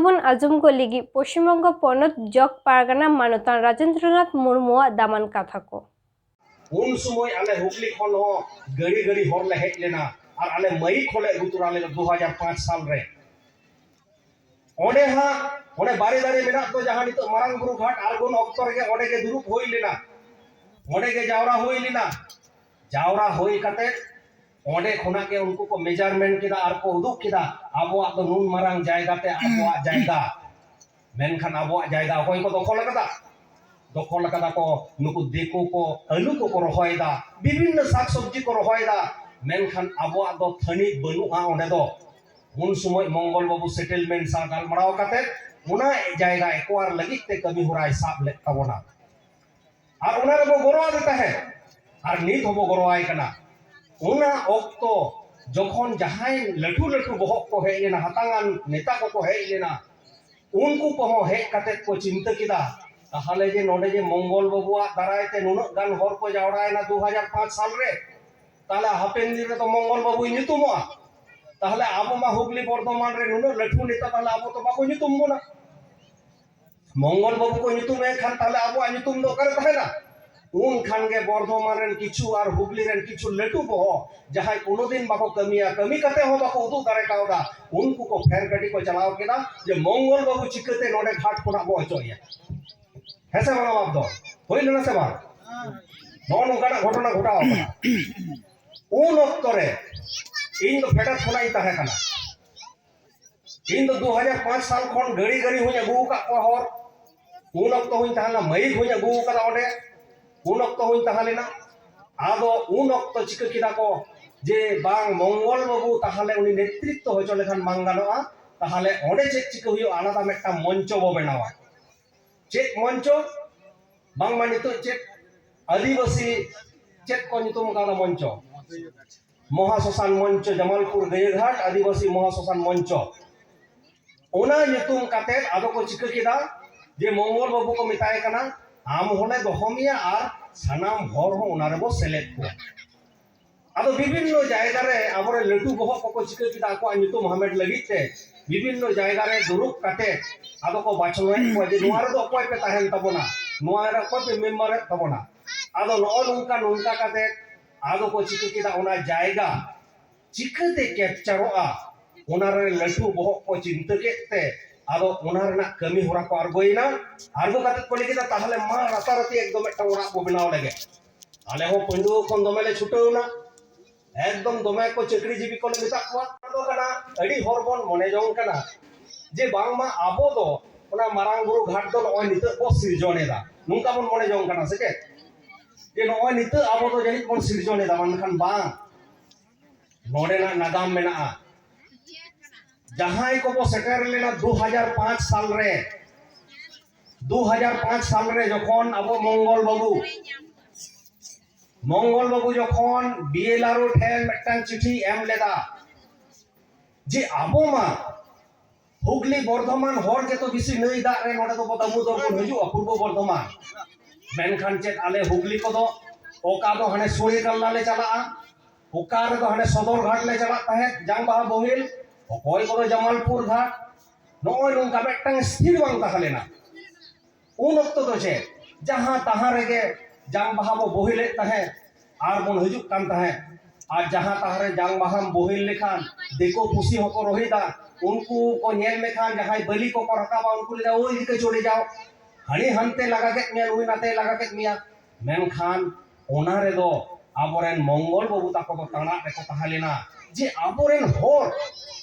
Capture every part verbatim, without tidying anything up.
ᱵᱚᱱ ᱟᱸᱡᱚᱢ ᱜᱚᱫ ᱞᱟᱹᱜᱤᱫ ᱯᱚᱥᱪᱤᱢ ᱵᱚᱝᱜᱚ ᱯᱚᱱᱚᱛ ᱡᱚᱜᱽ ᱯᱟᱨᱜᱟᱱᱟ ᱢᱟᱱᱚᱛᱟᱱ ᱨᱟᱡᱮᱱᱫᱨᱚᱱᱟᱛᱷ ᱢᱩᱨᱢᱩᱣᱟᱜ ᱫᱟᱢᱟᱱ ᱠᱟᱛᱷᱟ ᱠᱚ᱾ ᱩᱱ ᱥᱚᱢᱚᱭ ᱟᱞᱮ ᱦᱩᱜᱽᱞᱤ ᱠᱷᱚᱱ ᱦᱚᱸ ᱜᱟᱹᱲᱤ ᱜᱟᱹᱲᱤ ᱦᱚᱲ ᱞᱮ ᱦᱮᱡ ᱞᱮᱱᱟ ᱟᱨ ᱟᱞᱮ ᱢᱟᱹᱭᱤᱠ ᱦᱚᱸᱞᱮ ᱟᱹᱜᱩ ᱛᱚᱨᱟ ᱞᱮᱫᱟ ᱫᱩ ᱦᱟᱡᱟᱨ ᱯᱟᱸᱪ ᱥᱟᱞ ᱨᱮ᱾ ᱚᱸᱰᱮ ᱦᱟᱸᱜ, ᱚᱸᱰᱮ ᱵᱟᱨᱮ ᱫᱟᱨᱮ ᱢᱮᱱᱟᱜ ᱫᱚ, ᱡᱟᱦᱟᱸ ᱱᱤᱛᱚᱜ ᱢᱟᱨᱟᱝ ᱵᱩᱨᱩ ᱜᱷᱟᱴ ᱟᱬᱜᱚᱱ ᱚᱠᱛᱚ ᱨᱮᱜᱮ ᱚᱸᱰᱮ ᱜᱮ ᱫᱩᱲᱩᱵ ᱦᱩᱭ ᱞᱮᱱᱟ, ᱚᱸᱰᱮ ᱜᱮ ᱡᱟᱣᱨᱟ ᱦᱩᱭ ᱞᱮᱱᱟ᱾ ᱡᱟᱣᱨᱟ ᱦᱩᱭ ᱠᱟᱛᱮ ᱚᱸᱰᱮ ᱠᱷᱚᱱᱟᱜ ᱜᱮ ᱩᱱᱠᱩ ᱠᱚ ᱢᱮᱡᱟᱨᱢᱮᱱᱴ ᱠᱮᱫᱟ ᱟᱨ ᱠᱚ ᱩᱫᱩᱜ ᱠᱮᱫᱟ, ᱟᱵᱚᱣᱟᱜ ᱫᱚ ᱱᱩᱱ ᱢᱟᱨᱟᱝ ᱡᱟᱭᱜᱟ ᱛᱮ ᱟᱵᱚᱣᱟᱜ ᱡᱟᱭᱜᱟ, ᱢᱮᱱᱠᱷᱟᱱ ᱟᱵᱚᱣᱟᱜ ᱡᱟᱭᱜᱟ ᱚᱠᱚᱭ ᱠᱚ ᱫᱚᱠᱷᱚᱞ ᱟᱠᱟᱫᱟ? ᱫᱚᱠᱷᱚᱞ ᱟᱠᱟᱫᱟ ᱠᱚ ᱱᱩᱠᱩ ᱫᱤᱠᱩ ᱠᱚ᱾ ᱟᱹᱞᱩ ᱠᱚᱠᱚ ᱨᱚᱦᱚᱭᱮᱫᱟ, ᱵᱤᱵᱷᱤᱱᱱᱚ ᱥᱟᱠ ᱥᱚᱵᱽᱡᱤ ᱠᱚ ᱨᱚᱦᱚᱭᱮᱫᱟ, ᱢᱮᱱᱠᱷᱟᱱ ᱟᱵᱚᱣᱟᱜ ᱫᱚ ᱛᱷᱟᱹᱱᱤᱛ ᱵᱟᱹᱱᱩᱜᱼᱟ ᱚᱸᱰᱮ ᱫᱚ᱾ ᱩᱱ ᱥᱚᱢᱚᱭ ᱢᱚᱝᱜᱚᱞ ᱵᱟᱹᱵᱩ ᱥᱮᱴᱮᱞᱢᱮᱱᱴ ᱥᱟᱶ ᱜᱟᱞᱢᱟᱨᱟᱣ ᱠᱟᱛᱮ ᱚᱱᱟ ᱡᱟᱭᱜᱟ ᱮᱠᱣᱟᱨ ᱞᱟᱹᱜᱤᱫ ᱛᱮ ᱠᱟᱹᱢᱤ ᱦᱚᱨᱟᱭ ᱥᱟᱵ ᱞᱮᱫ ᱛᱟᱵᱚᱱᱟ᱾ ᱟᱨ ᱚᱱᱟ ᱨᱮᱵᱚ ᱜᱚᱲᱚ ᱟᱫᱮ ᱛᱟᱦᱮᱸᱫ, ᱟᱨ ᱱᱤᱛ ᱦᱚᱸᱵᱚ ᱜᱚᱲᱚᱣᱟᱭ ᱠᱟᱱᱟ᱾ ᱚᱱᱟ ᱚᱠᱛᱚ ᱡᱚᱠᱷᱚᱱ ᱡᱟᱦᱟᱸᱭ ᱞᱟᱹᱴᱩ ᱞᱟᱹᱴᱩ ᱵᱚᱦᱚᱜ ᱠᱚ ᱦᱮᱡ ᱞᱮᱱᱟ, ᱦᱟᱛᱟᱝᱟᱱ ᱱᱮᱛᱟ ᱠᱚᱠᱚ ᱦᱮᱡ ᱞᱮᱱᱟ, ᱩᱱᱠᱩ ᱠᱚᱦᱚᱸ ᱦᱮᱡ ᱠᱟᱛᱮ ᱠᱚ ᱪᱤᱱᱛᱟᱹ ᱠᱮᱫᱟ, ᱛᱟᱦᱚᱞᱮ ᱡᱮ ᱱᱚᱰᱮ ᱡᱮ ᱢᱚᱝᱜᱚᱞ ᱵᱟᱹᱵᱩᱣᱟᱜ ᱫᱟᱨᱟᱭ ᱛᱮ ᱱᱩᱱᱟᱹᱜ ᱜᱟᱱ ᱦᱚᱲ ᱠᱚ ᱡᱟᱣᱨᱟᱭᱮᱱᱟ ᱫᱩ ᱦᱟᱡᱟᱨ ᱯᱟᱸᱪ ᱥᱟᱞ ᱨᱮ, ᱛᱟᱦᱚᱞᱮ ᱦᱟᱯᱮᱱ ᱫᱤᱱ ᱨᱮᱫᱚ ᱢᱚᱝᱜᱚᱞ ᱵᱟᱹᱵᱩᱭ ᱧᱩᱛᱩᱢᱚᱜᱼᱟ, ᱛᱟᱦᱚᱞᱮ ᱟᱵᱚ ᱢᱟ ᱦᱩᱜᱽᱞᱤ ᱵᱚᱨᱫᱷᱚᱢᱟᱱ ᱨᱮ ᱱᱩᱱᱟᱹᱜ ᱞᱟᱹᱴᱩ ᱱᱮᱛᱟ, ᱛᱟᱦᱚᱞᱮ ᱟᱵᱚ ᱫᱚ ᱵᱟᱠᱚ ᱧᱩᱛᱩᱢ ᱵᱚᱱᱟ᱾ ᱢᱚᱝᱜᱚᱞ ᱵᱟᱹᱵᱩ ᱠᱚ ᱧᱩᱛᱩᱢ ᱮ ᱠᱷᱟᱱ ᱛᱟᱦᱚᱞᱮ ᱟᱵᱚᱣᱟᱜ ᱧᱩᱛᱩᱢ ᱫᱚ ᱚᱠᱟᱨᱮ ᱛᱟᱦᱮᱱᱟ? ᱩᱱ ᱠᱷᱟᱱ ᱜᱮ ᱵᱚᱨᱫᱷᱚᱢᱟᱱ ᱨᱮᱱ ᱠᱤᱪᱷᱩ ᱟᱨ ᱦᱩᱜᱽᱞᱤ ᱨᱮᱱ ᱠᱤᱪᱷᱩ ᱞᱟᱹᱴᱩ ᱵᱚᱦᱚᱜ, ᱡᱟᱦᱟᱸᱭ ᱠᱳᱱᱳ ᱫᱤᱱ ᱵᱟᱠᱚ ᱠᱟᱹᱢᱤᱭᱟ, ᱠᱟᱹᱢᱤ ᱠᱟᱛᱮ ᱦᱚᱸ ᱵᱟᱠᱚ ᱩᱫᱩᱜ ᱫᱟᱲᱮ ᱠᱟᱣᱫᱟ, ᱩᱱᱠᱩ ᱠᱚ ᱯᱷᱮᱨ ᱜᱟᱹᱰᱤ ᱠᱚ ᱪᱟᱞᱟᱣ ᱠᱮᱫᱟ ᱡᱮ ᱢᱚᱝᱜᱚᱞ ᱵᱟᱹᱵᱩ ᱪᱤᱠᱟᱹᱛᱮ ᱱᱚᱰᱮ ᱜᱷᱟᱴ ᱠᱷᱚᱱᱟᱜ ᱵᱚ ᱚᱪᱚᱜ ᱮᱭᱟ᱾ ᱦᱮᱸ ᱥᱮ ᱵᱟᱝ ᱵᱟᱯ ᱫᱚ? ᱦᱩᱭ ᱞᱮᱱᱟ ᱥᱮ ᱵᱟᱝ? ᱱᱚᱜᱼᱚ ᱱᱚᱝᱠᱟᱱᱟᱜ ᱜᱷᱚᱴᱚᱱᱟ ᱜᱷᱚᱴᱟᱣ ᱟᱠᱟᱱᱟ᱾ ᱩᱱ ᱚᱠᱛᱚ ᱨᱮ ᱤᱧ ᱫᱚ ᱯᱷᱮᱰᱟᱛ ᱠᱷᱚᱱᱟᱜ ᱤᱧ ᱛᱟᱦᱮᱸ ᱠᱟᱱᱟ᱾ ᱤᱧ ᱫᱚ ᱫᱩ ᱦᱟᱡᱟᱨ ᱯᱟᱸᱪ ᱥᱟᱞ ᱠᱷᱚᱱ ᱜᱟᱹᱲᱤ ᱜᱟᱹᱲᱤ ᱦᱚᱧ ᱟᱹᱜᱩ ᱟᱠᱟᱫ ᱠᱚᱣᱟ ᱦᱚᱲ᱾ ᱩᱱ ᱚᱠᱛᱚ ᱦᱚᱧ ᱛᱟᱦᱮᱸ ᱞᱮᱱᱟ, ᱢᱟᱹᱭᱤᱠ ᱦᱚᱧ ᱟᱹᱜᱩ ᱟᱠᱟᱫᱟ ᱚᱸᱰᱮ᱾ ᱩᱱ ᱚᱠᱛᱚ ᱦᱚᱧ ᱛᱟᱦᱮᱸ ᱞᱮᱱᱟ᱾ ᱟᱫᱚ ᱩᱱ ᱚᱠᱛᱚ ᱪᱤᱠᱟᱹ ᱠᱮᱫᱟ ᱠᱚ ᱡᱮ ᱵᱟᱝ, ᱢᱚᱝᱜᱚᱞ ᱵᱟᱹᱵᱩ ᱛᱟᱦᱚᱞᱮ ᱩᱱᱤ ᱱᱮᱛᱨᱤᱛᱛᱚ ᱦᱚᱪᱚ ᱞᱮᱠᱷᱟᱱ ᱵᱟᱝ ᱜᱟᱱᱚᱜᱼᱟ, ᱛᱟᱦᱚᱞᱮ ᱚᱸᱰᱮ ᱪᱮᱫ ᱪᱤᱠᱟᱹ ᱦᱩᱭᱩᱜᱼᱟ, ᱟᱞᱟᱫᱟ ᱢᱤᱫᱴᱟᱝ ᱢᱚᱧᱪᱚ ᱵᱚ ᱵᱮᱱᱟᱣᱟ᱾ ᱪᱮᱫ ᱢᱚᱧᱪᱚ? ᱵᱟᱝᱢᱟ ᱱᱤᱛᱚᱜ ᱪᱮᱫ ᱟᱹᱫᱤᱵᱟᱹᱥᱤ ᱪᱮᱫ ᱠᱚ ᱧᱩᱛᱩᱢ ᱠᱟᱣᱫᱟ ᱢᱚᱧᱪᱚ? ᱢᱚᱦᱟᱥᱚᱥᱟᱱ ᱢᱚᱧᱪᱚ, ᱡᱟᱢᱟᱞᱯᱩᱨ ᱜᱟᱹᱭᱟᱹᱜᱷᱟᱴ ᱟᱹᱫᱤᱵᱟᱹᱥᱤ ᱢᱚᱦᱟᱥᱚᱥᱟᱱ ᱢᱚᱧᱪᱚ᱾ ᱚᱱᱟ ᱧᱩᱛᱩᱢ ᱠᱟᱛᱮ ᱟᱫᱚ ᱠᱚ ᱪᱤᱠᱟᱹ ᱠᱮᱫᱟ ᱡᱮ ᱢᱚᱝᱜᱚᱞ ᱵᱟᱹᱵᱩ ᱠᱚ ᱢᱮᱛᱟᱭ ᱠᱟᱱᱟ, ᱟᱢ ᱦᱚᱸᱞᱮ ᱫᱚᱦᱚ ᱢᱮᱭᱟ ᱟᱨ ᱥᱟᱱᱟᱢ ᱦᱚᱲ ᱦᱚᱸ ᱚᱱᱟ ᱨᱮᱵᱚ ᱥᱮᱞᱮᱫ ᱠᱚᱣᱟ᱾ ᱵᱤᱵᱷᱤᱱᱱᱚ ᱡᱟᱭᱜᱟ ᱨᱮ ᱟᱵᱚᱨᱮᱱ ᱞᱟᱹᱴᱩ ᱵᱚᱦᱚᱜ ᱠᱚᱠᱚ ᱪᱤᱠᱟᱹ ᱠᱮᱫᱟ, ᱟᱠᱚᱣᱟᱜ ᱧᱩᱛᱩᱢ ᱦᱟᱢᱮᱴ ᱞᱟᱹᱜᱤᱫ ᱛᱮ ᱵᱤᱵᱷᱤᱱᱱᱚ ᱡᱟᱭᱜᱟ ᱨᱮ ᱫᱩᱲᱩᱵ ᱠᱟᱛᱮ ᱟᱫᱚ ᱠᱚ ᱵᱟᱪᱷᱱᱟᱣᱮᱫ ᱠᱚᱣᱟ ᱡᱮ ᱱᱚᱣᱟ ᱨᱮᱫᱚ ᱚᱠᱚᱭ ᱯᱮ ᱛᱟᱦᱮᱱ ᱛᱟᱵᱚᱱᱟ, ᱱᱚᱣᱟ ᱨᱮ ᱚᱠᱚᱭ ᱯᱮ ᱢᱮᱢᱵᱟᱨᱮᱫ ᱛᱟᱵᱚᱱᱟ᱾ ᱟᱫᱚ ᱱᱚᱜᱼᱚ ᱱᱚᱝᱠᱟ ᱱᱚᱝᱠᱟ ᱠᱟᱛᱮ ᱟᱫᱚ ᱠᱚ ᱪᱤᱠᱟᱹ ᱠᱮᱫᱟ, ᱚᱱᱟ ᱡᱟᱭᱜᱟ ᱪᱤᱠᱟᱹᱛᱮ ᱠᱮᱯᱪᱟᱨᱚᱜᱼᱟ, ᱚᱱᱟ ᱨᱮ ᱞᱟᱹᱴᱩ ᱵᱚᱦᱚᱜ ᱠᱚ ᱪᱤᱱᱛᱟᱹ ᱠᱮᱫ ᱛᱮ ᱟᱫᱚ ᱚᱱᱟ ᱨᱮᱱᱟᱜ ᱠᱟᱹᱢᱤ ᱦᱚᱨᱟ ᱠᱚ ᱟᱬᱜᱚᱭᱮᱱᱟ᱾ ᱟᱬᱜᱚ ᱠᱟᱛᱮ ᱠᱚ ᱞᱟᱹᱭ ᱠᱮᱫᱟ, ᱛᱟᱦᱞᱮ ᱢᱟ ᱨᱟᱛᱟᱨᱟᱛᱤ ᱮᱠᱫᱚᱢ ᱢᱤᱫᱴᱟᱝ ᱚᱲᱟᱜ ᱵᱚ ᱵᱮᱱᱟᱣ ᱞᱮᱜᱮ᱾ ᱟᱞᱮ ᱦᱚᱸ ᱯᱟᱹᱰᱩᱣᱟᱹ ᱠᱷᱚᱱ ᱫᱚᱢᱮ ᱞᱮ ᱪᱷᱩᱴᱟᱹᱣ ᱮᱱᱟ, ᱮᱠᱫᱚᱢ ᱫᱚᱢᱮ ᱠᱚ ᱪᱟᱹᱠᱨᱤ ᱡᱤᱵᱤ ᱠᱚᱞᱮ ᱢᱮᱛᱟᱜ ᱠᱚᱣᱟ᱾ ᱟᱫᱚ ᱠᱟᱱᱟ, ᱟᱹᱰᱤ ᱦᱚᱲ ᱵᱚᱱ ᱢᱚᱱᱮ ᱡᱚᱝ ᱠᱟᱱᱟ ᱡᱮ ᱵᱟᱝᱢᱟ ᱟᱵᱚ ᱫᱚ ᱚᱱᱟ ᱢᱟᱨᱟᱝ ᱵᱩᱨᱩ ᱜᱷᱟᱴ ᱫᱚ ᱱᱚᱜᱼᱚᱭ ᱱᱤᱛᱚᱜ ᱵᱚ ᱥᱤᱨᱡᱚᱱ ᱮᱫᱟ, ᱱᱚᱝᱠᱟ ᱵᱚᱱ ᱢᱚᱱᱮ ᱡᱚᱝ ᱠᱟᱱᱟ ᱥᱮ ᱪᱮᱫ? ᱡᱮ ᱱᱚᱜᱼᱚᱭ ᱱᱤᱛᱚᱜ ᱟᱵᱚ ᱫᱚ ᱡᱟᱹᱱᱤᱡ ᱵᱚᱱ ᱥᱤᱨᱡᱚᱱ ᱮᱫᱟ, ᱢᱮᱱᱠᱷᱟᱱ ᱵᱟᱝ, ᱱᱚᱰᱮᱱᱟᱜ ᱱᱟᱜᱟᱢ ᱢᱮᱱᱟᱜᱼᱟ᱾ ᱡᱟᱦᱟᱸᱭ ᱠᱚᱠᱚ ᱥᱮᱴᱮᱨ ᱞᱮᱱᱟ ᱫᱩ ᱦᱟᱡᱟᱨ ᱯᱟᱸᱪ ᱥᱟᱞ ᱨᱮ, ᱫᱩ ᱦᱟᱡᱟᱨ ᱯᱟᱸᱪ ᱥᱟᱞ ᱨᱮ ᱡᱚᱠᱷᱚᱱ ᱟᱵᱚ ᱢᱚᱝᱜᱚᱞ ᱵᱟᱹᱵᱩ, ᱢᱚᱝᱜᱚᱞ ᱵᱟᱹᱵᱩ ᱡᱚᱠᱷᱚᱱ ᱵᱤ ᱮᱞ ᱟᱨ ᱳ ᱴᱷᱮᱱ ᱢᱤᱫᱴᱟᱝ ᱪᱤᱴᱷᱤ ᱮᱢ ᱞᱮᱫᱟ ᱡᱮ ᱟᱵᱚ ᱢᱟ ᱦᱩᱜᱽᱞᱤ ᱵᱚᱨᱫᱷᱚᱢᱟᱱ ᱦᱚᱨ ᱜᱮᱛᱚ ᱵᱮᱥᱤ ᱱᱟᱹᱭ ᱫᱟᱜ ᱨᱮ ᱱᱚᱰᱮ ᱫᱚ ᱫᱟᱢᱳᱫᱚᱨ ᱵᱚᱱ ᱦᱤᱡᱩᱜᱼᱟ, ᱯᱩᱨᱵᱚ ᱵᱚᱨᱫᱷᱚᱢᱟᱱ᱾ ᱢᱮᱱᱠᱷᱟᱱ ᱪᱮᱫ ᱟᱞᱮ ᱦᱩᱜᱽᱞᱤ ᱠᱚᱫᱚ ᱚᱠᱟ ᱫᱚ ᱦᱟᱱᱮ ᱥᱩᱲᱮᱠᱟᱞᱞᱟ ᱞᱮ ᱪᱟᱞᱟᱜᱼᱟ, ᱚᱠᱟ ᱨᱮᱫᱚ ᱦᱟᱱᱮ ᱥᱚᱫᱚᱨ ᱜᱷᱟᱴ ᱞᱮ ᱪᱟᱞᱟᱜ ᱛᱟᱦᱮᱸᱫ ᱡᱟᱝ ᱵᱟᱦᱟ ᱵᱳᱦᱮᱞ, ᱚᱠᱚᱭ ᱠᱚᱫᱚ ᱡᱟᱢᱟᱞᱯᱩᱨ ᱜᱷᱟᱴ᱾ ᱱᱚᱜᱼᱚᱭ ᱱᱚᱝᱠᱟ ᱢᱤᱫᱴᱟᱝ ᱥᱛᱷᱤᱨ ᱵᱟᱝ ᱛᱟᱦᱮᱸ ᱞᱮᱱᱟ᱾ ᱩᱱ ᱚᱠᱛᱚ ᱫᱚ ᱪᱮᱫ, ᱡᱟᱦᱟᱸ ᱛᱟᱦᱟᱸ ᱨᱮᱜᱮ ᱡᱟᱝ ᱵᱟᱦᱟ ᱵᱚ ᱵᱳᱦᱮᱞᱮᱫ ᱛᱟᱦᱮᱸᱫ ᱟᱨ ᱵᱚᱱ ᱦᱤᱡᱩᱜ ᱠᱟᱱ ᱛᱟᱦᱮᱸᱫ, ᱟᱨ ᱡᱟᱦᱟᱸ ᱛᱟᱦᱟᱸ ᱨᱮ ᱡᱟᱝ ᱵᱟᱦᱟᱢ ᱵᱳᱦᱮᱞ ᱞᱮᱠᱷᱟᱱ ᱫᱤᱠᱩ ᱯᱩᱥᱤ ᱦᱚᱸᱠᱚ ᱨᱳᱦᱮᱫᱟ, ᱩᱱᱠᱩ ᱠᱚ ᱧᱮᱞ ᱢᱮᱠᱷᱟᱱ ᱡᱟᱦᱟᱸᱭ ᱵᱟᱹᱞᱤ ᱠᱚᱠᱚ ᱨᱟᱠᱟᱵᱟ ᱩᱱᱠᱩ ᱞᱟᱹᱭᱟ, "ᱳᱭ ᱫᱤᱠᱟᱹ ᱪᱚᱞᱮ ᱡᱟᱣ, ᱦᱟᱹᱱᱤ ᱦᱟᱱᱛᱮ ᱞᱟᱜᱟ ᱠᱮᱫ ᱢᱮᱭᱟ, ᱱᱩᱭ ᱱᱟᱛᱮ ᱞᱟᱜᱟ ᱠᱮᱫ ᱢᱮᱭᱟ᱾" ᱢᱮᱱᱠᱷᱟᱱ ᱚᱱᱟ ᱨᱮᱫᱚ ᱟᱵᱚᱨᱮᱱ ᱢᱚᱝᱜᱚᱞ ᱵᱟᱹᱵᱩ ᱛᱟᱠᱚ ᱫᱚ ᱛᱟᱲᱟᱜ ᱨᱮᱠᱚ ᱛᱟᱦᱮᱸ ᱞᱮᱱᱟ ᱡᱮ ᱟᱵᱚᱨᱮᱱ ᱦᱚᱲ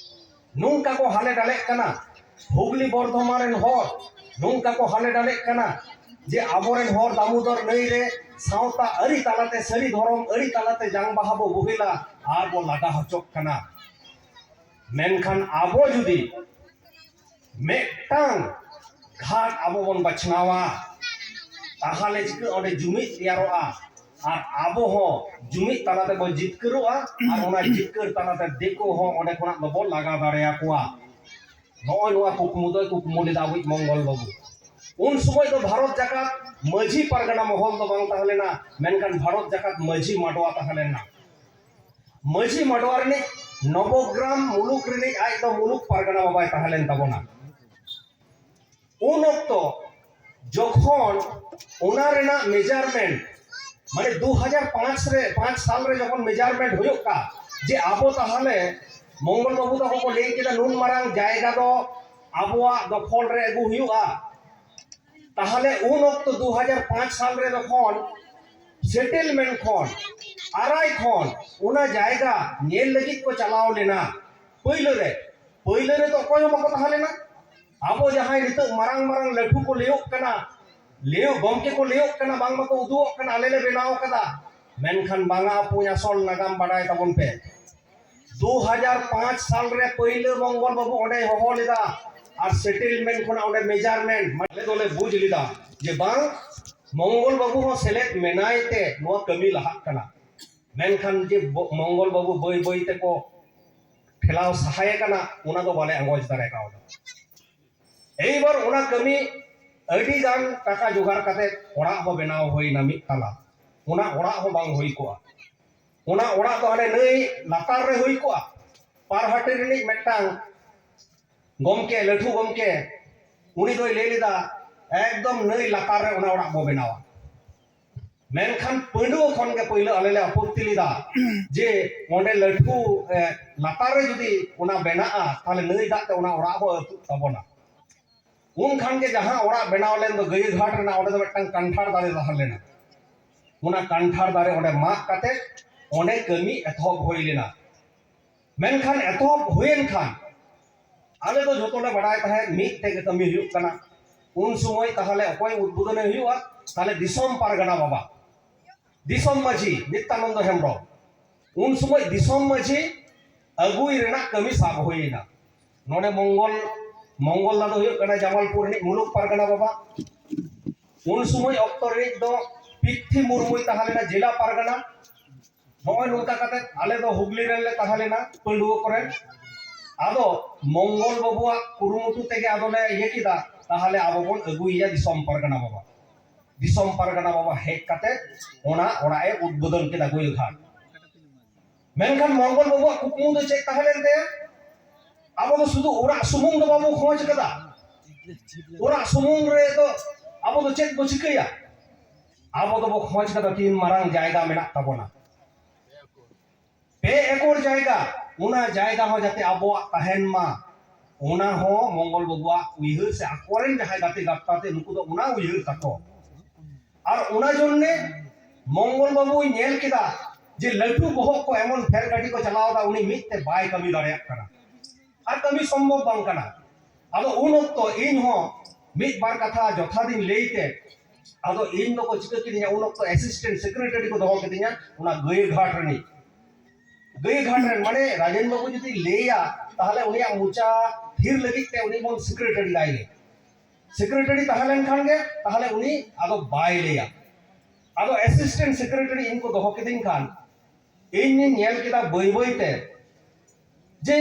ᱱᱚᱝᱠᱟ ᱠᱚ ᱦᱟᱞᱮ ᱰᱟᱞᱮᱜ ᱠᱟᱱᱟ, ᱦᱩᱜᱽᱞᱤ ᱵᱚᱨᱫᱷᱚᱢᱟᱱ ᱨᱮᱱ ᱦᱚᱲ ᱱᱚᱝᱠᱟ ᱠᱚ ᱦᱟᱞᱮ ᱰᱟᱞᱮᱜ ᱠᱟᱱᱟ ᱡᱮ ᱟᱵᱚᱨᱮᱱ ᱦᱚᱲ ᱫᱟᱢᱳᱫᱚᱨ ᱱᱟᱹᱭ ᱨᱮ ᱥᱟᱶᱛᱟ ᱟᱹᱨᱤ ᱛᱟᱞᱟᱛᱮ, ᱥᱟᱹᱨᱤ ᱫᱷᱚᱨᱚᱢ ᱟᱹᱨᱤ ᱛᱟᱞᱟᱛᱮ ᱡᱟᱝ ᱵᱟᱦᱟ ᱵᱚ ᱵᱳᱦᱮᱞᱟ ᱟᱨ ᱵᱚ ᱞᱟᱜᱟ ᱦᱚᱪᱚᱜ ᱠᱟᱱᱟ᱾ ᱢᱮᱱᱠᱷᱟᱱ ᱟᱵᱚ ᱡᱩᱫᱤ ᱢᱤᱫᱴᱟᱝ ᱜᱷᱟᱴ ᱟᱵᱚ ᱵᱚᱱ ᱵᱟᱪᱷᱱᱟᱣᱟ, ᱛᱟᱦᱞᱮ ᱪᱤᱠᱟᱹ ᱚᱸᱰᱮ ᱡᱩᱢᱤᱫ ᱛᱮᱭᱟᱨᱚᱜᱼᱟ, ᱟᱨ ᱟᱵᱚ ᱦᱚᱸ ᱡᱩᱢᱤᱫ ᱛᱟᱞᱟ ᱛᱮᱵᱚ ᱡᱤᱛᱠᱟᱹᱨᱚᱜᱼᱟ, ᱟᱨ ᱚᱱᱟ ᱡᱤᱛᱠᱟᱹᱨ ᱛᱟᱞᱟᱛᱮ ᱫᱤᱠᱩ ᱦᱚᱸ ᱚᱸᱰᱮ ᱠᱷᱚᱱᱟᱜ ᱫᱚᱵᱚ ᱞᱟᱜᱟ ᱫᱟᱲᱮᱭᱟᱠᱚᱣᱟ᱾ ᱱᱚᱜᱼᱚᱭ ᱱᱚᱣᱟ ᱠᱩᱠᱢᱩ ᱫᱚᱭ ᱠᱩᱠᱢᱩ ᱞᱮᱫᱟ ᱟᱵᱚᱭᱤᱡ ᱢᱚᱝᱜᱚᱞ ᱵᱟᱹᱵᱩ᱾ ᱩᱱ ᱥᱚᱢᱚᱭ ᱫᱚ ᱵᱷᱟᱨᱚᱛ ᱡᱟᱠᱟᱛ ᱢᱟᱹᱡᱷᱤ ᱯᱟᱨᱜᱟᱱᱟ ᱢᱚᱦᱚᱞ ᱫᱚ ᱵᱟᱝ ᱛᱟᱦᱮᱸ ᱞᱮᱱᱟ, ᱢᱮᱱᱠᱷᱟᱱ ᱵᱷᱟᱨᱚᱛ ᱡᱟᱠᱟᱛ ᱢᱟᱹᱡᱷᱤ ᱢᱟᱰᱣᱟ ᱛᱟᱦᱮᱸ ᱞᱮᱱᱟ᱾ ᱢᱟᱹᱡᱷᱤ ᱢᱟᱰᱣᱟ ᱨᱤᱱᱤᱡ ᱱᱚᱵᱚᱜᱨᱟᱢ ᱢᱩᱞᱩᱠ ᱨᱤᱱᱤᱡ ᱟᱡ ᱫᱚ ᱢᱩᱞᱩᱠ ᱯᱟᱨᱜᱟᱱᱟ ᱵᱟᱵᱟᱭ ᱛᱟᱦᱮᱸ ᱞᱮᱱ ᱛᱟᱵᱚᱱᱟ᱾ ᱩᱱ ᱚᱠᱛᱚ ᱡᱚᱠᱷᱚᱱ ᱚᱱᱟ ᱨᱮᱱᱟᱜ ᱢᱮᱡᱟᱨᱢᱮᱱᱴ, ᱢᱟᱱᱮ ᱫᱩ ᱦᱟᱡᱟᱨ ᱯᱟᱸᱪ ᱨᱮ, ᱯᱟᱸᱪ ᱥᱟᱞ ᱨᱮ ᱡᱚᱠᱷᱚᱱ ᱢᱮᱡᱟᱨᱢᱮᱱᱴ ᱦᱩᱭᱩᱜ ᱠᱟ, ᱡᱮ ᱟᱵᱚ ᱛᱟᱦᱚᱞᱮ ᱢᱚᱝᱜᱚᱞ ᱵᱟᱹᱵᱩ ᱛᱟᱠᱚ ᱠᱚ ᱞᱟᱹᱭ ᱠᱮᱫᱟ, ᱱᱩᱱ ᱢᱟᱨᱟᱝ ᱡᱟᱭᱜᱟ ᱫᱚ ᱟᱵᱚᱣᱟᱜ ᱫᱚᱠᱷᱚᱞ ᱨᱮ ᱟᱹᱜᱩ ᱦᱩᱭᱩᱜᱼᱟ᱾ ᱛᱟᱦᱚᱞᱮ ᱩᱱ ᱚᱠᱛᱚ ᱫᱩ ᱦᱟᱡᱟᱨ ᱯᱟᱸᱪ ᱥᱟᱞ ᱨᱮ ᱡᱚᱠᱷᱚᱱ ᱥᱮᱴᱮᱞᱢᱮᱱᱴ ᱠᱷᱚᱱ, ᱟᱨᱟᱭ ᱠᱷᱚᱱ ᱚᱱᱟ ᱡᱟᱭᱜᱟ ᱧᱮᱞ ᱞᱟᱹᱜᱤᱫ ᱠᱚ ᱪᱟᱞᱟᱣ ᱞᱮᱱᱟ, ᱯᱟᱹᱭᱞᱟᱹ ᱨᱮ, ᱯᱟᱹᱭᱞᱟᱹ ᱨᱮᱫᱚ ᱚᱠᱚᱭ ᱦᱚᱸ ᱵᱟᱠᱚ ᱛᱟᱦᱮᱸ ᱞᱮᱱᱟ᱾ ᱟᱵᱚ ᱡᱟᱦᱟᱸᱭ ᱱᱤᱛᱚᱜ ᱢᱟᱨᱟᱝ ᱢᱟᱨᱟᱝ ᱞᱟᱹᱴᱷᱩ ᱠᱚ ᱞᱟᱹᱭᱚᱜ ᱠᱟᱱᱟ, ᱞᱟᱹᱭᱚᱜ, ᱜᱚᱢᱠᱮ ᱠᱚ ᱞᱟᱹᱭᱚᱜ ᱠᱟᱱᱟ, ᱵᱟᱝ ᱢᱟᱠᱚ ᱩᱫᱩᱜᱚᱜ ᱠᱟᱱᱟ, ᱟᱞᱮ ᱞᱮ ᱵᱮᱱᱟᱣ ᱠᱟᱫᱟ, ᱢᱮᱱᱠᱷᱟᱱ ᱵᱟᱝᱟ, ᱟᱯᱚᱧ ᱟᱥᱚᱞ ᱱᱟᱜᱟᱢ ᱵᱟᱰᱟᱭ ᱛᱟᱵᱚᱱ ᱯᱮ᱾ ᱫᱩ ᱦᱟᱡᱟᱨ ᱯᱟᱸᱪ ᱥᱟᱞ ᱨᱮ ᱯᱟᱹᱭᱞᱟᱹ ᱢᱚᱝᱜᱚᱞ ᱵᱟᱹᱵᱩ ᱚᱸᱰᱮᱭ ᱦᱚᱦᱚ ᱞᱮᱫᱟ, ᱟᱨ ᱥᱮᱴᱮᱞᱢᱮᱱᱴ ᱠᱷᱚᱱᱟᱜ ᱚᱸᱰᱮ ᱢᱮᱡᱟᱨᱢᱮᱱᱴ, ᱟᱞᱮ ᱫᱚᱞᱮ ᱵᱩᱡᱽ ᱞᱮᱫᱟ ᱡᱮ ᱵᱟᱝ, ᱢᱚᱝᱜᱚᱞ ᱵᱟᱹᱵᱩ ᱦᱚᱸ ᱥᱮᱞᱮᱫ ᱢᱮᱱᱟᱭ ᱛᱮ ᱱᱚᱣᱟ ᱠᱟᱹᱢᱤ ᱞᱟᱦᱟᱜ ᱠᱟᱱᱟ᱾ ᱢᱮᱱᱠᱷᱟᱱ ᱡᱮ ᱵᱚ-, ᱢᱚᱝᱜᱚᱞ ᱵᱟᱹᱵᱩ ᱵᱟᱹᱭ ᱵᱟᱹᱭ ᱛᱮᱠᱚ ᱴᱷᱮᱞᱟᱣ ᱥᱟᱦᱟᱭᱮ ᱠᱟᱱᱟ, ᱚᱱᱟ ᱫᱚ ᱵᱟᱞᱮ ᱟᱸᱜᱚᱪ ᱫᱟᱲᱮ ᱠᱟᱣᱫᱟ᱾ ᱮᱭᱵᱟᱨ ᱚᱱᱟ ᱠᱟᱹᱢᱤ ᱟᱹᱰᱤ ᱜᱟᱱ ᱴᱟᱠᱟ ᱡᱚᱜᱟᱲ ᱠᱟᱛᱮ ᱚᱲᱟᱜ ᱦᱚᱸ ᱵᱮᱱᱟᱣ ᱦᱩᱭᱱᱟ ᱢᱤᱫ ᱛᱟᱞᱟ᱾ ᱚᱱᱟ ᱚᱲᱟᱜ ᱦᱚᱸ ᱵᱟᱝ ᱦᱩᱭ ᱠᱚᱜᱼᱟ᱾ ᱚᱱᱟ ᱚᱲᱟᱜ ᱫᱚ ᱦᱟᱱᱮ ᱱᱟᱹᱭ ᱞᱟᱛᱟᱨ ᱨᱮ ᱦᱩᱭ ᱠᱚᱜᱼᱟ᱾ ᱯᱟᱨᱦᱟᱴᱤ ᱨᱤᱱᱤᱡ ᱢᱤᱫᱴᱟᱝ ᱜᱚᱢᱠᱮ, ᱞᱟᱹᱴᱷᱩ ᱜᱚᱢᱠᱮ, ᱩᱱᱤ ᱫᱚᱭ ᱞᱟᱹᱭ ᱞᱮᱫᱟ, ᱮᱠᱫᱚᱢ ᱱᱟᱹᱭ ᱞᱟᱛᱟᱨ ᱨᱮ ᱚᱱᱟ ᱚᱲᱟᱜ ᱵᱚ ᱵᱮᱱᱟᱣᱟ᱾ ᱢᱮᱱᱠᱷᱟᱱ ᱯᱟᱹᱰᱩᱣᱟᱹ ᱠᱷᱚᱱ ᱜᱮ ᱯᱟᱹᱭᱞᱟᱹ ᱟᱞᱮ ᱞᱮ ᱟᱯᱚᱛᱛᱤ ᱞᱮᱫᱟ ᱡᱮ ᱚᱸᱰᱮ ᱞᱟᱹᱴᱷᱩ, ᱮ, ᱞᱟᱛᱟᱨ ᱨᱮ ᱡᱩᱫᱤ ᱚᱱᱟ ᱵᱮᱱᱟᱜᱼᱟ, ᱛᱟᱦᱞᱮ ᱱᱟᱹᱭ ᱫᱟᱜ ᱛᱮ ᱚᱱᱟ ᱚᱲᱟᱜ ᱦᱚᱸ ᱟᱹᱛᱩᱜ ᱛᱟᱵᱚᱱᱟ᱾ ᱩᱱ ᱠᱷᱟᱱ ᱜᱮ ᱡᱟᱦᱟᱸ ᱚᱲᱟᱜ ᱵᱮᱱᱟᱣ ᱞᱮᱱ ᱫᱚ ᱜᱟᱹᱭᱟᱹ ᱜᱷᱟᱴ ᱨᱮᱱᱟᱜ, ᱚᱸᱰᱮ ᱫᱚ ᱢᱤᱫᱴᱟᱝ ᱠᱟᱱᱴᱷᱟᱲ ᱫᱟᱨᱮ ᱛᱟᱦᱮᱸ ᱞᱮᱱᱟ᱾ ᱚᱱᱟ ᱠᱟᱱᱴᱷᱟᱲ ᱫᱟᱨᱮ ᱚᱸᱰᱮ ᱢᱟᱜ ᱠᱟᱛᱮ ᱚᱸᱰᱮ ᱠᱟᱹᱢᱤ ᱮᱛᱚᱦᱚᱵ ᱦᱩᱭ ᱞᱮᱱᱟ᱾ ᱢᱮᱱᱠᱷᱟᱱ ᱮᱛᱚᱦᱚᱵ ᱦᱩᱭᱮᱱ ᱠᱷᱟᱱ ᱟᱞᱮ ᱫᱚ ᱡᱷᱚᱛᱚ ᱞᱮ ᱵᱟᱰᱟᱭ ᱛᱟᱦᱮᱸᱫ ᱢᱤᱫ ᱛᱮᱜᱮ ᱠᱟᱹᱢᱤ ᱦᱩᱭᱩᱜ ᱠᱟᱱᱟ᱾ ᱩᱱ ᱥᱚᱢᱚᱭ ᱛᱟᱦᱚᱞᱮ ᱚᱠᱚᱭ ᱩᱫᱵᱳᱫᱚᱱᱮ ᱦᱩᱭᱩᱜᱼᱟ? ᱛᱟᱦᱚᱞᱮ ᱫᱤᱥᱚᱢ ᱯᱟᱨᱜᱟᱱᱟ ᱵᱟᱵᱟ, ᱫᱤᱥᱚᱢ ᱢᱟᱹᱡᱷᱤ ᱱᱤᱛᱭᱟᱱᱚᱱᱫᱚ ᱦᱮᱢᱵᱨᱚᱢ᱾ ᱩᱱ ᱥᱚᱢᱚᱭ ᱫᱤᱥᱚᱢ ᱢᱟᱹᱡᱷᱤ ᱟᱹᱜᱩᱭ ᱨᱮᱱᱟᱜ ᱠᱟᱹᱢᱤ ᱥᱟᱵ ᱦᱩᱭᱮᱱᱟ᱾ ᱱᱚᱰᱮ ᱢᱚᱝᱜᱚᱞ, ᱢᱚᱝᱜᱚᱞ ᱫᱟ ᱫᱚ ᱦᱩᱭᱩᱜ ᱠᱟᱱᱟ ᱡᱟᱢᱟᱞᱯᱩᱨ ᱨᱤᱱᱤᱡ ᱢᱩᱞᱩᱠ ᱯᱟᱨᱜᱟᱱᱟ ᱵᱟᱵᱟ᱾ ᱩᱱ ᱥᱚᱢᱚᱭ ᱚᱠᱛᱚ ᱨᱤᱱᱤᱡ ᱫᱚ ᱯᱤᱛᱷᱤ ᱢᱩᱨᱢᱩᱭ ᱛᱟᱦᱮᱸ ᱞᱮᱱᱟ ᱡᱮᱞᱟ ᱯᱟᱨᱜᱟᱱᱟ᱾ ᱱᱚᱜᱼᱚᱭ ᱱᱚᱝᱠᱟ ᱠᱟᱛᱮ ᱟᱞᱮ ᱫᱚ ᱦᱩᱜᱽᱞᱤ ᱨᱮᱱ ᱞᱮ ᱛᱟᱦᱮᱸ ᱞᱮᱱᱟ ᱯᱟᱹᱰᱩᱣᱟᱹ ᱠᱚᱨᱮ᱾ ᱟᱫᱚ ᱢᱚᱝᱜᱚᱞ ᱵᱟᱹᱵᱩᱣᱟᱜ ᱠᱩᱨᱩᱢᱩᱴᱩ ᱛᱮᱜᱮ ᱟᱫᱚ ᱞᱮ ᱤᱭᱟᱹ ᱠᱮᱫᱟ, ᱛᱟᱦᱚᱞᱮ ᱟᱵᱚ ᱵᱚᱱ ᱟᱹᱜᱩᱭᱮᱭᱟ ᱫᱤᱥᱚᱢ ᱯᱟᱨᱜᱟᱱᱟ ᱵᱟᱵᱟ᱾ ᱫᱤᱥᱚᱢ ᱯᱟᱨᱜᱟᱱᱟ ᱵᱟᱵᱟ ᱦᱮᱡ ᱠᱟᱛᱮ ᱚᱱᱟ ᱚᱲᱟᱜ ᱮ ᱩᱫᱵᱳᱫᱚᱱ ᱠᱮᱫᱟ ᱜᱳᱭᱟᱹᱜᱷᱟᱴ᱾ ᱢᱮᱱᱠᱷᱟᱱ ᱢᱚᱝᱜᱚᱞ ᱵᱟᱵᱩᱣᱟᱜ ᱠᱩᱠᱢᱩ ᱫᱚ ᱪᱮᱫ ᱛᱟᱦᱮᱸ ᱞᱮᱱ ᱛᱟᱭᱟ? ᱟᱵᱚ ᱫᱚ ᱥᱩᱫᱷᱩ ᱚᱲᱟᱜ ᱥᱩᱢᱩᱝ ᱫᱚ ᱵᱟᱵᱚ ᱠᱷᱚᱡᱽ ᱠᱟᱫᱟ᱾ ᱚᱲᱟᱜ ᱥᱩᱢᱩᱝ ᱨᱮ ᱫᱚ ᱟᱵᱚ ᱫᱚ ᱪᱮᱫ ᱵᱚ ᱪᱤᱠᱟᱹᱭᱟ? ᱟᱵᱚ ᱫᱚᱵᱚ ᱠᱷᱚᱡᱽ ᱠᱟᱫᱟ ᱛᱤᱱ ᱢᱟᱨᱟᱝ ᱡᱟᱭᱜᱟ ᱢᱮᱱᱟᱜ ᱛᱟᱵᱚᱱᱟ, ᱯᱮ ᱮᱠᱚᱨ ᱡᱟᱭᱜᱟ, ᱚᱱᱟ ᱡᱟᱭᱜᱟ ᱦᱚᱸ ᱡᱟᱛᱮ ᱟᱵᱚᱣᱟᱜ ᱛᱟᱦᱮᱱ ᱢᱟ, ᱚᱱᱟ ᱦᱚᱸ ᱢᱚᱝᱜᱚᱞ ᱵᱟᱵᱩᱣᱟᱜ ᱩᱭᱦᱟᱹᱨ ᱥᱮ ᱟᱠᱚᱨᱮᱱ ᱡᱟᱦᱟᱸᱭ ᱜᱟᱛᱮ ᱜᱟᱯᱟᱛᱮ ᱱᱩᱠᱩ ᱫᱚ ᱚᱱᱟ ᱩᱭᱦᱟᱹᱨ ᱛᱟᱠᱚ᱾ ᱟᱨ ᱚᱱᱟ ᱡᱚᱱᱱᱮ ᱢᱚᱝᱜᱚᱞ ᱵᱟᱵᱩᱭ ᱧᱮᱞ ᱠᱮᱫᱟ ᱡᱮ ᱞᱟᱹᱴᱩ ᱵᱚᱦᱚᱜ ᱠᱚ ᱮᱢᱚᱱ ᱯᱷᱮᱨ ᱠᱟᱹᱴᱤ ᱠᱚ ᱪᱟᱞᱟᱣ ᱮᱫᱟ, ᱩᱱᱤ ᱢᱤᱫ ᱛᱮ ᱵᱟᱭ ᱠᱟᱹᱢᱤ ᱫᱟᱲᱮᱭᱟᱜ ᱠᱟᱱᱟ ᱟᱨ ᱠᱟᱹᱢᱤ ᱥᱚᱢᱵᱷᱚᱵ ᱵᱟᱝ ᱠᱟᱱᱟ᱾ ᱟᱫᱚ ᱩᱱ ᱚᱠᱛᱚ ᱤᱧ ᱦᱚᱸ ᱢᱤᱫ ᱵᱟᱨ ᱠᱟᱛᱷᱟ ᱡᱚᱛᱷᱟᱛᱤᱧ ᱞᱟᱹᱭ ᱛᱮ, ᱟᱫᱚ ᱤᱧ ᱫᱚᱠᱚ ᱪᱤᱠᱟᱹ ᱠᱤᱫᱤᱧᱟ, ᱩᱱ ᱚᱠᱛᱚ ᱮᱥᱤᱥᱴᱮᱱᱴ ᱥᱮᱠᱨᱮᱴᱟᱨᱤ ᱠᱚ ᱫᱚᱦᱚ ᱠᱤᱫᱤᱧᱟ ᱚᱱᱟ ᱜᱟᱹᱭ ᱜᱷᱟᱴ ᱨᱤᱱᱤᱡ᱾ ᱜᱟᱹᱭ ᱜᱷᱟᱴ ᱨᱮᱱ ᱢᱟᱱᱮ ᱨᱟᱡᱮᱱ ᱵᱟᱹᱵᱩ ᱡᱩᱫᱤ ᱞᱟᱹᱭᱟ, ᱛᱟᱦᱚᱞᱮ ᱩᱱᱤᱭᱟᱜ ᱢᱚᱪᱟ ᱛᱷᱤᱨ ᱞᱟᱹᱜᱤᱫ ᱛᱮ ᱩᱱᱤ ᱵᱚᱱ ᱥᱮᱠᱨᱮᱴᱟᱨᱤ ᱞᱟᱭ ᱞᱮ᱾ ᱥᱮᱠᱨᱮᱴᱟᱨᱤ ᱛᱟᱦᱮᱸ ᱞᱮᱱᱠᱷᱟᱱ ᱜᱮ ᱛᱟᱦᱚᱞᱮ ᱩᱱᱤ ᱟᱫᱚ ᱵᱟᱭ ᱞᱟᱹᱭᱟ᱾ ᱟᱫᱚ ᱮᱥᱤᱥᱴᱮᱱᱴ ᱥᱮᱠᱨᱮᱴᱟᱨᱤ ᱤᱧ ᱠᱚ ᱫᱚᱦᱚ ᱠᱤᱫᱤᱧ ᱠᱷᱟᱱ, ᱤᱧᱤᱧ ᱧᱮᱞ ᱠᱮᱫᱟ ᱵᱟᱹᱭ ᱵᱟᱹᱭ ᱛᱮ ᱡᱮ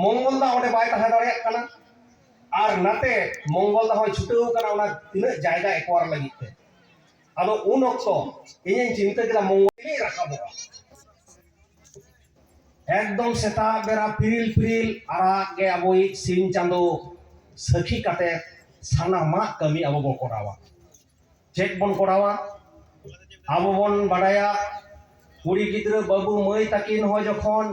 ᱢᱚᱝᱜᱚᱞ ᱫᱟ ᱚᱸᱰᱮ ᱵᱟᱭ ᱛᱟᱦᱮᱸ ᱫᱟᱲᱮᱭᱟᱜ ᱠᱟᱱᱟ, ᱟᱨ ᱱᱟᱛᱮ ᱢᱚᱝᱜᱚᱞ ᱫᱟ ᱦᱚᱸᱭ ᱪᱷᱩᱴᱟᱹᱣ ᱠᱟᱱᱟ ᱚᱱᱟ ᱛᱤᱱᱟᱹᱜ ᱡᱟᱭᱜᱟ ᱮᱠᱣᱟᱨ ᱞᱟᱹᱜᱤᱫ ᱛᱮ᱾ ᱟᱫᱚ ᱩᱱ ᱚᱠᱛᱚ ᱤᱧᱤᱧ ᱪᱤᱱᱛᱟᱹ ᱠᱮᱫᱟ ᱢᱚᱝᱜᱚᱞ ᱨᱟᱠᱟᱵᱚᱜᱼᱟ᱾ ᱮᱠᱫᱚᱢ ᱥᱮᱛᱟᱜ ᱵᱮᱲᱟ ᱯᱤᱨᱤᱞ ᱯᱤᱨᱤᱞ ᱟᱨᱟᱜ ᱜᱮ ᱟᱵᱚᱭᱤᱡ ᱥᱤᱧ ᱪᱟᱸᱫᱚ ᱥᱟᱹᱠᱷᱤ ᱠᱟᱛᱮ ᱥᱟᱱᱟᱢᱟᱜ ᱠᱟᱹᱢᱤ ᱟᱵᱚ ᱵᱚᱱ ᱠᱚᱨᱟᱣᱟ᱾ ᱪᱮᱫ ᱵᱚᱱ ᱠᱚᱨᱟᱣᱟ? ᱟᱵᱚ ᱵᱚᱱ ᱵᱟᱰᱟᱭᱟ, ᱠᱩᱲᱤ ᱜᱤᱫᱽᱨᱟᱹ ᱵᱟᱹᱵᱩ ᱢᱟᱹᱭ ᱛᱟᱹᱠᱤᱱ ᱦᱚᱸ ᱡᱚᱠᱷᱚᱱ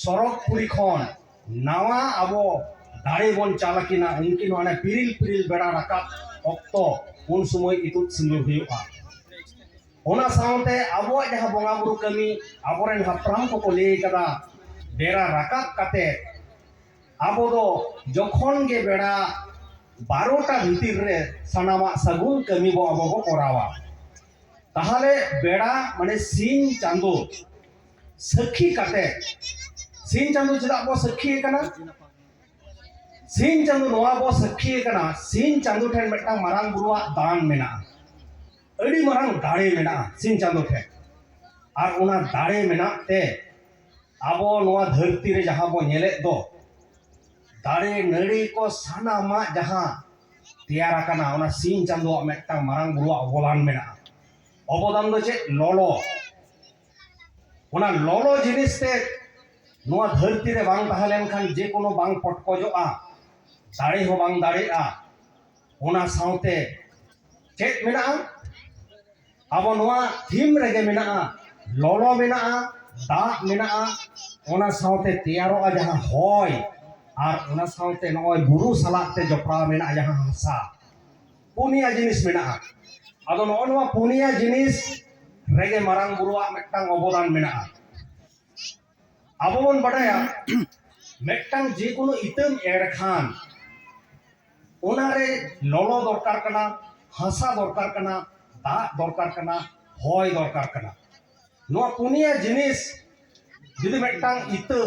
ᱥᱚᱨᱚᱜᱽᱯᱩᱨᱤ ᱠᱷᱚᱱ ᱱᱟᱣᱟ ᱟᱵᱚ ᱫᱟᱲᱮ ᱵᱚᱱ ᱪᱟᱞ ᱟᱹᱠᱤᱱᱟ, ᱩᱱᱠᱤᱱ ᱦᱚᱸ ᱦᱟᱱᱮ ᱯᱤᱨᱤᱞ ᱯᱤᱨᱤᱞ ᱵᱮᱲᱟ ᱨᱟᱠᱟᱵ ᱚᱠᱛᱚ ᱩᱱ ᱥᱚᱢᱚᱭ ᱤᱛᱩᱫ ᱥᱤᱸᱫᱩᱨ ᱦᱩᱭᱩᱜᱼᱟ᱾ ᱚᱱᱟ ᱥᱟᱶᱛᱮ ᱟᱵᱚᱣᱟᱜ ᱡᱟᱦᱟᱸ ᱵᱚᱸᱜᱟ ᱵᱩᱨᱩ ᱠᱟᱹᱢᱤ, ᱟᱵᱚᱨᱮᱱ ᱦᱟᱯᱲᱟᱢ ᱠᱚᱠᱚ ᱞᱟᱹᱭ ᱠᱟᱫᱟ, ᱵᱮᱲᱟ ᱨᱟᱠᱟᱵ ᱠᱟᱛᱮ ᱟᱵᱚ ᱫᱚ ᱡᱚᱠᱷᱚᱱ ᱜᱮ ᱵᱮᱲᱟ ᱵᱟᱨᱚᱴᱟ ᱵᱷᱤᱛᱤᱨ ᱨᱮ ᱥᱟᱱᱟᱢᱟᱜ ᱥᱟᱹᱜᱩᱱ ᱠᱟᱹᱢᱤ ᱵᱚ ᱟᱵᱚ ᱵᱚ ᱠᱚᱨᱟᱣᱟ᱾ ᱛᱟᱦᱚᱞᱮ ᱵᱮᱲᱟ ᱢᱟᱱᱮ ᱥᱤᱧ ᱪᱟᱸᱫᱚ ᱥᱟᱹᱠᱷᱤ ᱠᱟᱛᱮ, ᱥᱤᱧ ᱪᱟᱸᱫᱚ ᱪᱮᱫᱟᱜ ᱵᱚ ᱥᱟᱹᱠᱷᱤ ᱟᱠᱟᱱᱟ? ᱥᱤᱧ ᱪᱟᱸᱫᱚ ᱱᱚᱣᱟ ᱵᱚ ᱥᱟᱹᱠᱷᱤ ᱟᱠᱟᱱᱟ, ᱥᱤᱧ ᱪᱟᱸᱫᱚ ᱴᱷᱮᱱ ᱢᱤᱫᱴᱟᱝ ᱢᱟᱨᱟᱝ ᱵᱩᱨᱩᱣᱟᱜ ᱫᱟᱱ ᱢᱮᱱᱟᱜᱼᱟ, ᱟᱹᱰᱤ ᱢᱟᱨᱟᱝ ᱫᱟᱲᱮ ᱢᱮᱱᱟᱜᱼᱟ ᱥᱤᱧ ᱪᱟᱸᱫᱚ ᱴᱷᱮᱱ᱾ ᱟᱨ ᱚᱱᱟ ᱫᱟᱲᱮ ᱢᱮᱱᱟᱜ ᱛᱮ ᱟᱵᱚ ᱱᱚᱣᱟ ᱫᱷᱟᱹᱨᱛᱤ ᱨᱮ ᱡᱟᱦᱟᱸ ᱵᱚ ᱧᱮᱞᱮᱫ ᱫᱚ, ᱫᱟᱨᱮ ᱱᱟᱹᱲᱤ ᱠᱚ ᱥᱟᱱᱟᱢᱟᱜ ᱡᱟᱦᱟᱸ ᱛᱮᱭᱟᱨ ᱟᱠᱟᱱᱟ, ᱚᱱᱟ ᱥᱤᱧ ᱪᱟᱸᱫᱚᱣᱟᱜ ᱢᱤᱫᱴᱟᱝ ᱢᱟᱨᱟᱝ ᱵᱩᱨᱩᱣᱟᱜ ᱚᱵᱚᱫᱟᱱ ᱢᱮᱱᱟᱜᱼᱟ᱾ ᱚᱵᱚᱫᱟᱱ ᱫᱚ ᱪᱮᱫ? ᱞᱚᱞᱚ᱾ ᱚᱱᱟ ᱞᱚᱞᱚ ᱡᱤᱱᱤᱥ ᱛᱮ ᱱᱚᱣᱟ ᱫᱷᱟᱹᱨᱛᱤ ᱨᱮ ᱵᱟᱝ ᱛᱟᱦᱮᱸ ᱞᱮᱱᱠᱷᱟᱱ ᱡᱮ ᱠᱳᱱᱳ ᱵᱟᱝ ᱯᱚᱴᱠᱚᱡᱚᱜᱼᱟ, ᱫᱟᱲᱮ ᱦᱚᱸ ᱵᱟᱝ ᱫᱟᱲᱮᱜᱼᱟ᱾ ᱚᱱᱟ ᱥᱟᱶᱛᱮ ᱪᱮᱫ ᱢᱮᱱᱟᱜᱼᱟ? ᱟᱵᱚ ᱱᱚᱣᱟ ᱛᱷᱤᱢ ᱨᱮᱜᱮ ᱢᱮᱱᱟᱜᱼᱟ, ᱞᱚᱞᱚ ᱢᱮᱱᱟᱜᱼᱟ, ᱫᱟᱜ ᱢᱮᱱᱟᱜᱼᱟ, ᱚᱱᱟ ᱥᱟᱶᱛᱮ ᱛᱮᱭᱟᱨᱚᱜᱼᱟ ᱡᱟᱦᱟᱸ ᱦᱚᱭ, ᱟᱨ ᱚᱱᱟ ᱥᱟᱶᱛᱮ ᱱᱚᱜᱼᱚᱭ ᱵᱩᱨᱩ ᱥᱟᱞᱟᱜ ᱛᱮ ᱡᱚᱯᱲᱟᱣ ᱢᱮᱱᱟᱜᱼᱟ ᱡᱟᱦᱟᱸ ᱦᱟᱥᱟ᱾ ᱯᱩᱱᱭᱟ ᱡᱤᱱᱤᱥ ᱢᱮᱱᱟᱜᱼᱟ᱾ ᱟᱫᱚ ᱱᱚᱜᱼᱚ ᱱᱚᱣᱟ ᱯᱩᱱᱭᱟ ᱡᱤᱱᱤᱥ ᱨᱮᱜᱮ ᱢᱟᱨᱟᱝ ᱵᱩᱨᱩᱣᱟᱜ ᱢᱤᱫᱴᱟᱝ ᱚᱵᱚᱫᱟᱱ ᱢᱮᱱᱟᱜᱼᱟ᱾ ᱟᱵᱚ ᱵᱚᱱ ᱵᱟᱰᱟᱭᱟ, ᱢᱤᱫᱴᱟᱝ ᱡᱮᱠᱳᱱᱳ ᱤᱛᱟᱹᱢ ᱮᱨ ᱠᱷᱟᱱ ᱚᱱᱟᱨᱮ ᱞᱚᱞᱚ ᱫᱚᱨᱠᱟᱨ ᱠᱟᱱᱟ, ᱦᱟᱥᱟ ᱫᱚᱨᱠᱟᱨ ᱠᱟᱱᱟ, ᱫᱟᱜ ᱫᱚᱨᱠᱟᱨ ᱠᱟᱱᱟ, ᱦᱚᱭ ᱫᱚᱨᱠᱟᱨ ᱠᱟᱱᱟ᱾ ᱱᱚᱣᱟ ᱯᱩᱱᱭᱟ ᱡᱤᱱᱤᱥ ᱡᱩᱫᱤ ᱢᱤᱫᱴᱟᱝ ᱤᱛᱟᱹ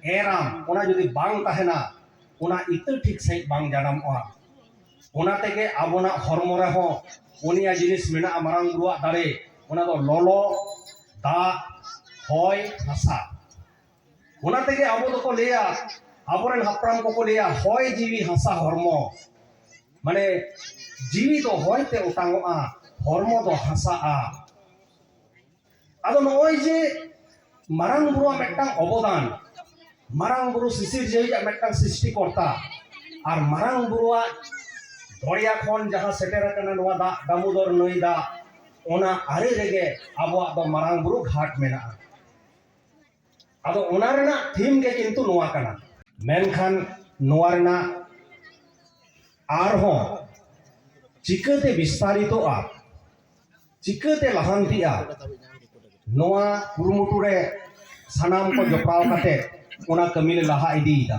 ᱮᱨᱟᱢ, ᱚᱱᱟ ᱡᱩᱫᱤ ᱵᱟᱝ ᱛᱟᱦᱮᱱᱟ, ᱚᱱᱟ ᱤᱛᱟᱹ ᱴᱷᱤᱠ ᱥᱟᱺᱦᱤᱡ ᱵᱟᱝ ᱡᱟᱱᱟᱢᱚᱜᱼᱟ᱾ ᱚᱱᱟ ᱛᱮᱜᱮ ᱟᱵᱚᱱᱟᱜ ᱦᱚᱲᱢᱚ ᱨᱮᱦᱚᱸ ᱯᱩᱱᱭᱟ ᱡᱤᱱᱤᱥ ᱢᱮᱱᱟᱜᱼᱟ ᱢᱟᱨᱟᱝ ᱵᱩᱨᱩᱣᱟᱜ ᱫᱟᱲᱮ, ᱚᱱᱟ ᱫᱚ ᱞᱚᱞᱚ, ᱫᱟᱜ, ᱦᱚᱭ, ᱦᱟᱥᱟ᱾ ᱚᱱᱟ ᱛᱮᱜᱮ ᱟᱵᱚ ᱫᱚᱠᱚ ᱞᱟᱹᱭᱟ, ᱟᱵᱚᱨᱮᱱ ᱦᱟᱯᱲᱟᱢ ᱠᱚᱠᱚ ᱞᱟᱹᱭᱟ, ᱦᱚᱭ ᱡᱤᱣᱤ ᱦᱟᱥᱟ ᱦᱚᱲᱢᱚ, ᱢᱟᱱᱮ ᱡᱤᱣᱤ ᱫᱚ ᱦᱚᱭ ᱛᱮ ᱚᱴᱟᱝᱚᱜᱼᱟ, ᱦᱚᱲᱢᱚ ᱫᱚ ᱦᱟᱥᱟᱜᱼᱟ᱾ ᱟᱫᱚ ᱱᱚᱜᱼᱚᱭ ᱡᱮ ᱢᱟᱨᱟᱝ ᱵᱩᱨᱩᱣᱟᱜ ᱢᱤᱫᱴᱟᱝ ᱚᱵᱚᱫᱟᱱ, ᱢᱟᱨᱟᱝ ᱵᱩᱨᱩ ᱥᱤᱥᱤᱨ ᱡᱟᱹᱣᱤᱡᱟᱜ ᱢᱤᱫᱴᱟᱝ ᱥᱨᱤᱥᱴᱤᱠᱚᱨᱛᱟ, ᱟᱨ ᱢᱟᱨᱟᱝ ᱵᱩᱨᱩᱣᱟᱜ ᱫᱚᱨᱭᱟ ᱠᱷᱚᱱ ᱡᱟᱦᱟᱸ ᱥᱮᱴᱮᱨ ᱟᱠᱟᱱᱟ ᱱᱚᱣᱟ ᱫᱟᱜ, ᱫᱟᱢᱳᱫᱚᱨ ᱱᱟᱹᱭ ᱫᱟᱜ, ᱚᱱᱟ ᱟᱨᱮ ᱨᱮᱜᱮ ᱟᱵᱚᱣᱟᱜ ᱫᱚ ᱢᱟᱨᱟᱝ ᱵᱩᱨᱩ ᱜᱷᱟᱴ ᱢᱮᱱᱟᱜᱼᱟ᱾ ᱟᱫᱚ ᱚᱱᱟ ᱨᱮᱱᱟᱜ ᱛᱷᱤᱢ ᱜᱮ ᱠᱤᱱᱛᱩ ᱱᱚᱣᱟ ᱠᱟᱱᱟ᱾ ᱢᱮᱱᱠᱷᱟᱱ ᱱᱚᱣᱟ ᱨᱮᱱᱟᱜ ᱟᱨᱦᱚᱸ ᱪᱤᱠᱟᱹᱛᱮ ᱵᱤᱥᱛᱟᱨᱤᱛᱚᱜᱼᱟ, ᱪᱤᱠᱟᱹᱛᱮ ᱞᱟᱦᱟᱱᱛᱤᱜᱼᱟ, ᱱᱚᱣᱟ ᱠᱩᱨᱩᱢᱩᱴᱩ ᱨᱮ ᱥᱟᱱᱟᱢ ᱠᱚ ᱡᱚᱯᱲᱟᱣ ᱠᱟᱛᱮ ᱚᱱᱟ ᱠᱟᱹᱢᱤ ᱞᱮ ᱞᱟᱦᱟ ᱤᱫᱤᱭᱮᱫᱟ᱾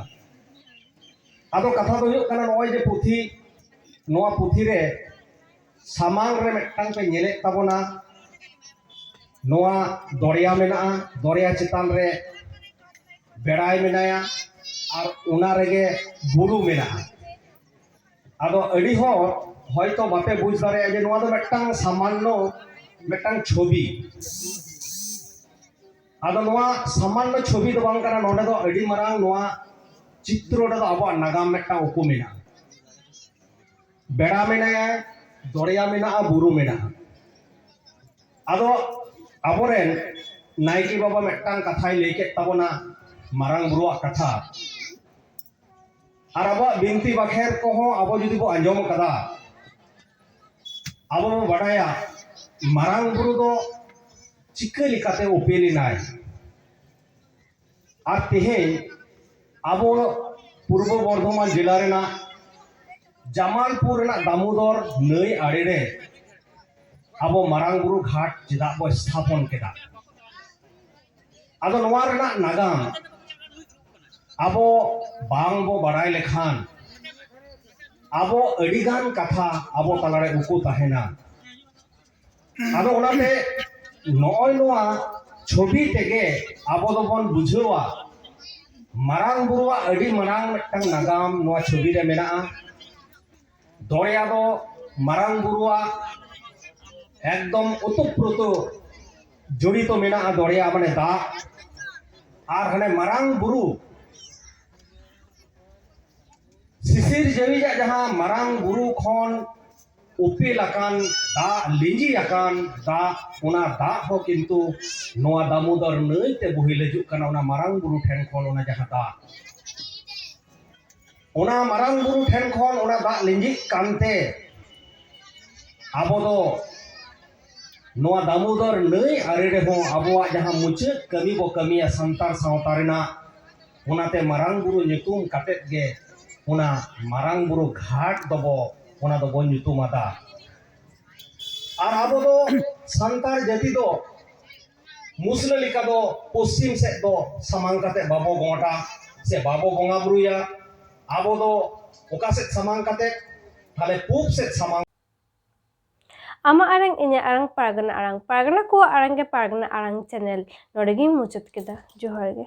ᱟᱫᱚ ᱠᱟᱛᱷᱟ ᱫᱚ ᱦᱩᱭᱩᱜ ᱠᱟᱱᱟ, ᱱᱚᱜᱼᱚᱭ ᱡᱮ ᱯᱩᱛᱷᱤ, ᱱᱚᱣᱟ ᱯᱩᱛᱷᱤ ᱨᱮ ᱥᱟᱢᱟᱝ ᱨᱮ ᱢᱤᱫᱴᱟᱝ ᱯᱮ ᱧᱮᱞᱮᱫ ᱛᱟᱵᱚᱱᱟ, ᱱᱚᱣᱟ ᱫᱚᱨᱭᱟ ᱢᱮᱱᱟᱜᱼᱟ, ᱫᱚᱨᱭᱟ ᱪᱮᱛᱟᱱ ᱨᱮ ᱵᱮᱲᱟᱭ ᱢᱮᱱᱟᱭᱟ, ᱟᱨ ᱚᱱᱟ ᱨᱮᱜᱮ ᱵᱩᱨᱩ ᱢᱮᱱᱟᱜᱼᱟ᱾ ᱟᱫᱚ ᱟᱹᱰᱤ ᱦᱚᱲ ᱦᱚᱭᱛᱚ ᱵᱟᱯᱮ ᱵᱩᱡᱽ ᱫᱟᱲᱮᱭᱟᱜᱼᱟ ᱡᱮ ᱱᱚᱣᱟ ᱫᱚ ᱢᱤᱫᱴᱟᱝ ᱥᱟᱢᱟᱱᱱᱚ ᱢᱤᱫᱴᱟᱝ ᱪᱷᱚᱵᱤ᱾ ᱟᱫᱚ ᱱᱚᱣᱟ ᱥᱟᱢᱟᱱᱱᱚ ᱪᱷᱚᱵᱤ ᱫᱚ ᱵᱟᱝ ᱠᱟᱱᱟ, ᱱᱚᱰᱮ ᱫᱚ ᱟᱹᱰᱤ ᱢᱟᱨᱟᱝ ᱱᱚᱣᱟ ᱪᱤᱛᱨᱚ ᱨᱮᱫᱚ ᱟᱵᱚᱣᱟᱜ ᱱᱟᱜᱟᱢ ᱢᱤᱫᱴᱟᱝ ᱩᱠᱩ ᱢᱮᱱᱟᱜᱼᱟ᱾ ᱵᱮᱲᱟ ᱢᱮᱱᱟᱭᱟ, ᱫᱚᱨᱭᱟ ᱢᱮᱱᱟᱜᱼᱟ, ᱵᱩᱨᱩ ᱢᱮᱱᱟᱜᱼᱟ᱾ ᱟᱫᱚ ᱟᱵᱚᱨᱮᱱ ᱱᱟᱭᱠᱮ ᱵᱟᱵᱟ ᱢᱤᱫᱴᱟᱝ ᱠᱟᱛᱷᱟᱭ ᱞᱟᱹᱭ ᱠᱮᱫ ᱛᱟᱵᱚᱱᱟ, ᱢᱟᱨᱟᱝ ᱵᱩᱨᱩᱣᱟᱜ ᱠᱟᱛᱷᱟ᱾ ᱟᱨ ᱟᱵᱚᱣᱟᱜ ᱵᱤᱱᱛᱤ ᱵᱟᱠᱷᱮᱬ ᱠᱚᱦᱚᱸ ᱟᱵᱚ ᱡᱩᱫᱤ ᱵᱚ ᱟᱸᱡᱚᱢ ᱠᱟᱫᱟ, ᱟᱵᱚ ᱵᱚ ᱵᱟᱰᱟᱭᱟ ᱢᱟᱨᱟᱝ ᱵᱩᱨᱩ ᱫᱚ ᱪᱤᱠᱟᱹ ᱞᱮᱠᱟᱛᱮ ᱩᱯᱮᱞ ᱮᱱᱟᱭ᱾ ᱟᱨ ᱛᱮᱦᱮᱧ ᱟᱵᱚ ᱯᱩᱨᱵᱚ ᱵᱚᱨᱫᱷᱚᱢᱟᱱ ᱡᱮᱞᱟ ᱨᱮᱱᱟᱜ ᱡᱟᱢᱟᱞᱯᱩᱨ ᱨᱮᱱᱟᱜ ᱫᱟᱢᱳᱫᱚᱨ ᱱᱟᱹᱭ ᱟᱲᱮ ᱨᱮ ᱟᱵᱚ ᱢᱟᱨᱟᱝ ᱵᱩᱨᱩ ᱜᱷᱟᱴ ᱪᱮᱫᱟᱜ ᱵᱚ ᱥᱛᱷᱟᱯᱚᱱ ᱠᱮᱫᱟ? ᱟᱫᱚ ᱱᱚᱣᱟ ᱨᱮᱱᱟᱜ ᱱᱟᱜᱟᱢ ᱟᱵᱚ ᱵᱟᱝ ᱵᱚ ᱵᱟᱲᱟᱭ ᱞᱮᱠᱷᱟᱱ ᱟᱵᱚ ᱟᱹᱰᱤᱜᱟᱱ ᱠᱟᱛᱷᱟ ᱟᱵᱚ ᱛᱟᱞᱟᱨᱮ ᱩᱠᱩ ᱛᱟᱦᱮᱱᱟ᱾ ᱟᱫᱚ ᱚᱱᱟᱛᱮ ᱱᱚᱜᱼᱚᱭ ᱱᱚᱣᱟ ᱪᱷᱚᱵᱤ ᱛᱮᱜᱮ ᱟᱵᱚ ᱫᱚᱵᱚᱱ ᱵᱩᱡᱷᱟᱹᱣᱟ ᱢᱟᱨᱟᱝ ᱵᱩᱨᱩᱣᱟᱜ ᱟᱹᱰᱤ ᱢᱟᱨᱟᱝ ᱢᱤᱫᱴᱟᱝ ᱱᱟᱜᱟᱢ ᱱᱚᱣᱟ ᱪᱷᱚᱵᱤ ᱨᱮ ᱢᱮᱱᱟᱜᱼᱟ᱾ ᱫᱚᱨᱭᱟ ᱫᱚ ᱢᱟᱨᱟᱝ ᱵᱩᱨᱩᱣᱟᱜ ᱮᱠᱫᱚᱢ ᱩᱛᱩᱯᱨᱩᱛᱩ ᱡᱚᱲᱤᱛᱚ ᱢᱮᱱᱟᱜᱼᱟ, ᱫᱚᱨᱭᱟ ᱢᱟᱱᱮ ᱫᱟᱜ᱾ ᱟᱨ ᱦᱟᱱᱮ ᱢᱟᱨᱟᱝ ᱵᱩᱨᱩ ᱥᱤᱥᱤᱨ ᱡᱟᱹᱣᱤᱡᱟᱜ ᱡᱟᱦᱟᱸ ᱢᱟᱨᱟᱝ ᱵᱩᱨᱩ ᱠᱷᱚᱱ ᱩᱯᱮᱞ ᱟᱠᱟᱱ ᱫᱟᱜ, ᱞᱤᱸᱡᱤ ᱟᱠᱟᱱ ᱫᱟᱜ, ᱚᱱᱟ ᱫᱟᱜ ᱦᱚᱸ ᱠᱤᱱᱛᱩ ᱱᱚᱣᱟ ᱫᱟᱢᱳᱫᱚᱨ ᱱᱟᱹᱭ ᱛᱮ ᱵᱚᱦᱮᱞ ᱦᱤᱡᱩᱜ ᱠᱟᱱᱟ, ᱚᱱᱟ ᱢᱟᱨᱟᱝ ᱵᱩᱨᱩ ᱴᱷᱮᱱ ᱠᱷᱚᱱ ᱚᱱᱟ ᱡᱟᱦᱟᱸ ᱫᱟᱜ᱾ ᱚᱱᱟ ᱢᱟᱨᱟᱝ ᱵᱩᱨᱩ ᱴᱷᱮᱱ ᱠᱷᱚᱱ ᱚᱱᱟ ᱫᱟᱜ ᱞᱤᱸᱡᱤᱜ ᱠᱟᱱᱛᱮ ᱟᱵᱚ ᱫᱚ ᱱᱚᱣᱟ ᱫᱟᱢᱳᱫᱚᱨ ᱱᱟᱹᱭ ᱟᱲᱮ ᱨᱮᱦᱚᱸ ᱟᱵᱚᱣᱟᱜ ᱡᱟᱦᱟᱸ ᱢᱩᱪᱟᱹᱫ ᱠᱟᱹᱢᱤ ᱵᱚ ᱠᱟᱹᱢᱤᱭᱟ ᱥᱟᱱᱛᱟᱲ ᱥᱟᱶᱛᱟ ᱨᱮᱱᱟᱜ, ᱚᱱᱟᱛᱮ ᱢᱟᱨᱟᱝ ᱵᱩᱨᱩ ᱧᱩᱛᱩᱢ ᱠᱟᱛᱮᱫ ᱜᱮ ᱚᱱᱟ ᱢᱟᱨᱟᱝ ᱵᱩᱨᱩ ᱜᱷᱟᱴ ᱫᱚᱵᱚ, ᱚᱱᱟ ᱫᱚᱵᱚ ᱧᱩᱛᱩᱢ ᱟᱫᱟ᱾ ᱟᱨ ᱟᱵᱚ ᱫᱚ ᱥᱟᱱᱛᱟᱲ ᱡᱟᱹᱛᱤ ᱫᱚ ᱢᱩᱥᱞᱟᱹ ᱞᱮᱠᱟ ᱫᱚ ᱯᱚᱥᱪᱤᱢ ᱥᱮᱫ ᱫᱚ ᱥᱟᱢᱟᱝ ᱠᱟᱛᱮ ᱵᱟᱵᱚ ᱜᱚᱸᱴᱟ ᱥᱮ ᱵᱟᱵᱚ ᱵᱚᱸᱜᱟ ᱵᱩᱨᱩᱭᱟ᱾ ᱟᱵᱚ ᱫᱚ ᱚᱠᱟ ᱥᱮᱫ ᱥᱟᱢᱟᱝ ᱠᱟᱛᱮ? ᱛᱟᱦᱞᱮ ᱯᱩᱵ ᱥᱮᱫ ᱥᱟᱢᱟᱝ᱾ ᱟᱢᱟᱜ ᱟᱲᱟᱝ, ᱤᱧᱟᱹᱜ ᱟᱲᱟᱝ, ᱯᱟᱨᱜᱟᱱᱟ ᱟᱲᱟᱝ, ᱯᱟᱨᱜᱟᱱᱟ ᱠᱚᱣᱟᱜ ᱟᱲᱟᱝ ᱜᱮ ᱯᱟᱨᱜᱟᱱᱟ ᱟᱲᱟᱝ ᱪᱮᱱᱮᱞ᱾ ᱱᱚᱰᱮ ᱜᱤᱧ ᱢᱩᱪᱟᱹᱫ ᱠᱮᱫᱟ᱾ ᱡᱚᱦᱟᱨ ᱜᱮ᱾